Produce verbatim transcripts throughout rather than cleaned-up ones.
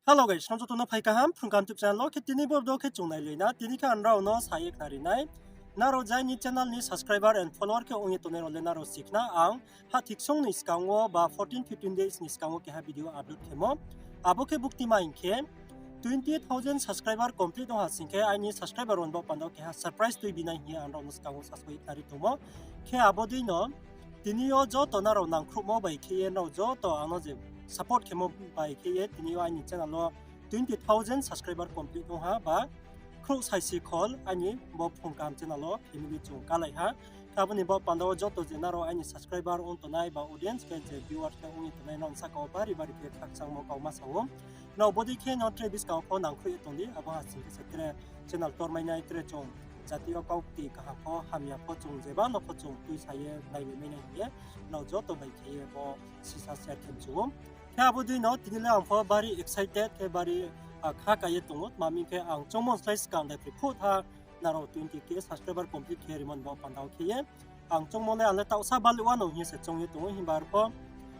Hello guys, nrao joto no phai kaham Phrung Kaham YouTube channel wo. Khe tini bo video khe chung nailai na, tini khe ang nrao no sa ye khnari nai. Nrao je aini channel ni subscriber and follower khe ong ye tongnai rao le nrao si khna, ang hahthi ksung ni skang wo ba fourteen fifteen days ni skang wo keha video upload khemo. Abo khe buktima hing khe twenty thousand subscriber complete ong ha sing khe aini subscriber rao ni baoh panda wo keha surprise tuibi nai hing ye ang nrao no skang wo sasaoh ye khnari tongmo. Khe abo dei no tini yo joto nrao nangkhruhmo bai khe ye, nrao joto ang no je support khemo bai khe ye, tini yo aini channel wo twenty thousand subscriber complete ong ha ba khrouh saisi khol aini bo Phrung Kaham channel wo family chung kálai ha. Khe abo ni baoh panda wo joto je nrao aini subscriber ong tongnai ba audience khe je viewers khe ong ye tongnai, nrao ni saka wo bari bari khe khakchangmo kauma sa ou. Nrao bodei khe no tre buskang wo pho nangkhruh ye tong di, abo ha sing khe se tre channel tormai nai, tre chung jati yo kaukti kaham pho hamya pho chung jeba no pho chung tuisa ye nailai mai nai hing ye, nrao joto bai khe ye bo sisa share khe mchu ou. Khe abo dei no tini le ang pho bari excited khe bari, ah, kha ka ye tong ou, tma hing khe ang choungmo slái skang daiphroi phuh tha nrao twenty K subscriber complete khe rimo ni baoh panda wo khe ye. Ang choungmo le ang le taohsa baluh wa no hing ye se choung ye tong ou, himba arpho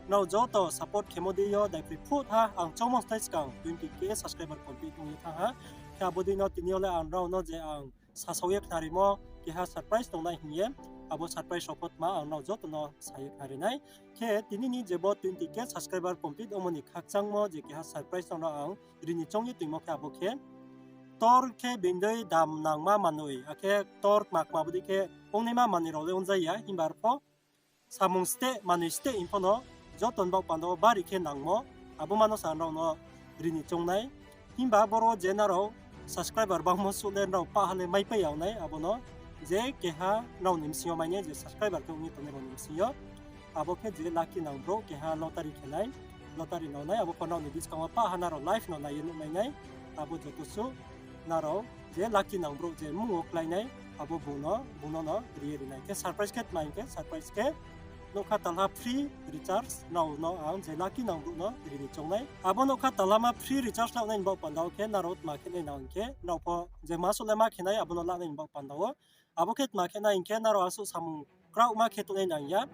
nrao joto support khemo dei yo daiphroi phuh tha ang choungmo slái skang twenty K subscriber complete ong ye thanng ha. Khe abo dei no tini yo le ang nrao no je ang sasaoh ye khnarimo keha surprise tongnai hing ye, abo surprise rao pho tma ang nrao joto no sa ye khnari nai. Khe tini ni je bo twenty K subscriber complete ongmo ni khakchangmo je keha surprise rao no ang ri ni choung ye toingmo khe abo khe tor khe being dei dam nangma manoi, akhe tor kma kma bodei khe ongnaima manoi rao le ongja ya, himba arpho samung steh manoi steh hing pho no joto ni baoh panda wo bari khe nangmo, abo ma no sa nrao no ri ni choung nai. Himba boro je nrao subscriber bangmo suh le nrao pah ha le maipai ya nai, abo no je keha nrao ni bsing yo mai nai je subscriber khe ong ye tongnai rao ni bsing yo. Abo khe je lucky nang brouh keha lottery khe nai, lottery nang nai, abo pho nrao ni buskang wo pah ha nrao live no nai ye nuh mai nai. Abo joto suh nrao je lucky nang brouh je mmung wo klái nai, abo bung no, bung no no ri ye ri nai. Khe surprise khe tma hing khe, surprise khe nougkha talha free recharge nrao no ang je lucky nang brouh no ri ni choung nai. Abo nougkha talhama free recharge laonai ni baoh panda wo khe nrao tma khe nai nang hing khe, nrao pho je ma suh le ma khe nai, abo no lanai ni baoh panda wo. Abo khe tma khe nai hing khe, nrao asuh samung kraohma khe tongnai nang ya.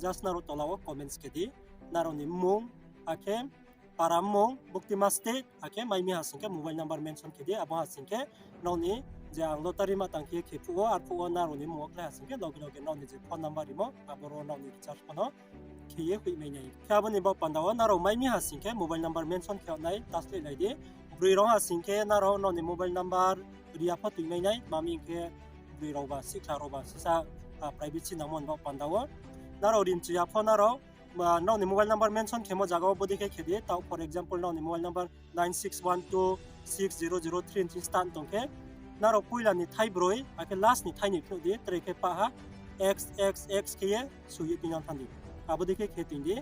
Just nrao tola wo comments khe di, nrao ni mmung, akhe para mmung, buktima state, akhe mai mi ha sing khe mobile number mention khe di, abo ha sing khe nrao ni je ang lottery ma tang khe khe phuh wo, arphuh wo nrao ni mmung wo klái ha sing khe loge loge nrao ni je phone number rimo, aboro nrao ni recharge pho no khe ye hoihmai nai. Khe abo ni baoh panda wo nrao mai mi ha sing khe mobile number mention khe nai, ta sleh lai di. Broi rao ha sing khe nrao nrao ni mobile number ri ya pho toimai nai, tma hing khe broi rao ba, sihkhla rao ba, sisa, ah, privacy nangmo ni baoh panda wo. Nrao ri mchu ya pho nrao, ah, nrao ni mobile number mention khemo zaga wo bodei khe khe di, taoh for example nrao ni mobile number nine six one two six zero zero three hing start tong khe, nrao poila ni thai broi, akhe last ni thai ni phnuh di, tre khe pah ha, X X X khe ye soi ye tuinang thanng di. Abo dei khe khe toing di.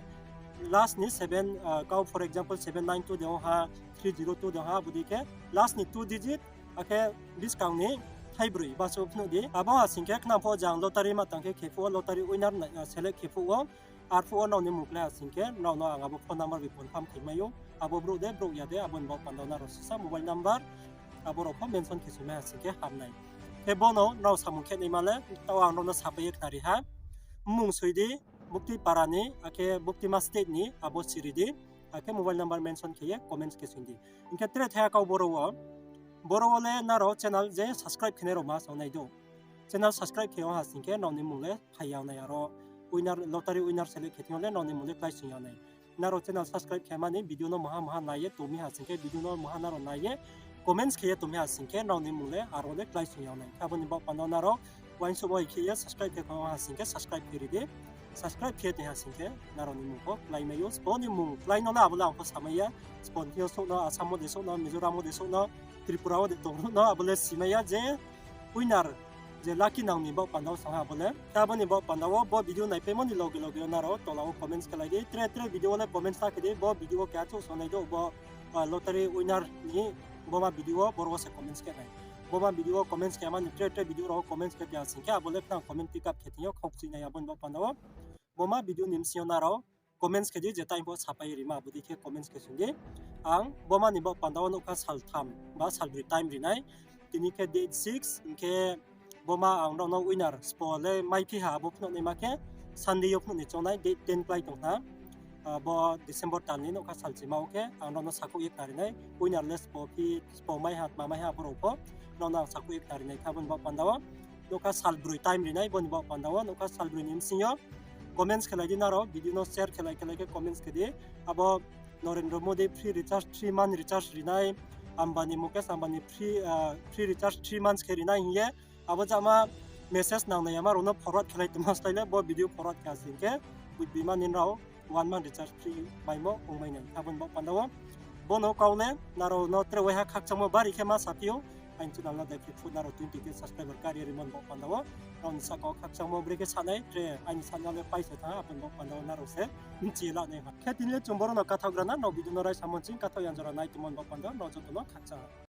Last ni seven, ah, kau for example seven nine two de ong ha, three zero two de ong ha, abo dei khe last ni two digit, akhe buskang ni thai broi baso phnuh di. Abo ha sing khe khnang pho jang lottery ma tang khe khe phuh wo, lottery winner nai, ah, select khe phuh wo. Arphuh wo nrao ni mmung klái ha sing khe nrao no ang abo phone number bai confirm khe mai ou. Abo brouh de, brouh ya de, abo ni baoh panda wo nrao sisa mobile number, abo rao pho mention khe soi mai ha sing khe ham nai. Khe bo no nrao samung khe naima le, taoh ang nrao no sapai ye khnari ha. Mmung soi di, bukti para ni, akhe buktima state ni, abo siri di, akhe mobile number mention khe ye comments khe soi di. Hing khe tre thaiha kau boro wo, boro wo le nrao channel je subscribe khe nai rao ma sa nai do. Channel subscribe khe ong ha sing khe nrao ni mmung le phai ya nai, aro winner, lottery winner select khe thing yo le nrao ni mmung le klái sing ya nai. Nrao channel subscribe khe mani video no maha maha nai ye tong mi ha sing khe, video no maha nrao nai ye comments khe ye tong mi ha sing khe nrao ni mmung le aro le klái sing ya nai. Khe abo ni baoh panda wo nrao uaingsouhmo bai khe ye subscribe khe ong ha sing khe subscribe khe ri di. Subscribe khe ye tong ha sing khe nrao ni mmung pho klái mai ou. Sbo ni mmung klái no le abo le ang pho samai ya. Sbo ni thing yo souh no, Assam wo de souh no, Mizoram wo de souh no, Tripura wo de tong no, abo le simai ya je winner je lucky nang ni baoh panda wo sa ha abo le. Khe abo ni baoh panda wo bo video naipaimo ni loge loge yo nrao tola wo comments khe lai di. Tre tre video wo le comments ta khe di, bo video wo keha chouh so nai do, bo, ah, lottery winner ni boma video wo boro wo se comments khe nai. Boma video wo comments khe mani tre tre video rao wo comments khe ya sing khe abo le khnang comment pick up khe thing yo khaukchui nai abo ni baoh panda wo. Boma video ni bsing yo nrao comments khe di, je time pho sapai rima, abo dei khe comments khe soi di. Ang boma ni baoh panda wo nougkha sal tham ba sal broi time ri nai. Tini khe date six, hing khe boma ang nrao no winner sbo le maiphi ha, abo phnuh naima khe Sunday yo phnuh ni choung nai, date ten klái tong ha. bo December tal ni nougkha salchima wo khe ang nrao no sakhouh ye khnari nai. Winner le sbo phi, sbo mai ha, tma mai ha, abo rao pho nrao no ang sakhouh ye khnari nai kha. Abo ni baoh panda wo nougkha salbroi time ri nai, bo ni baoh panda wo nougkha salbroi ni bsing yo comments khelai di nrao, video no share khelai khelai khe comments khe di. Abo Narendra Modi free recharge, three month recharge ri nai, Ambani, Mukesh Ambani free, free recharge three months khe ri nai hing ye abo jama message nangnai yama rao no forward khelai tongma slái le bo video forward khe sing khe, buibi mani nrao one month recharge free maimo ongmai nai. Abo ni baoh panda wo bo no kau le nrao no tre waiha khakchangmo bari khe ma saphi ou, aini channel no dei khe phu nrao twenty K subscriber kari rimo ni baoh panda wo, nrao ni sahka wo khakchangmo brekhe sanai tre aini sahka le paisa thanng, abo ni baoh panda wo nrao se bchi la nai ha. Khe tini le chung boro no kathaoh gra na, nrao video no raisa mo ching kathaoh yang jora nai tongmo ni baoh panda wo nrao joto no khakchang ha.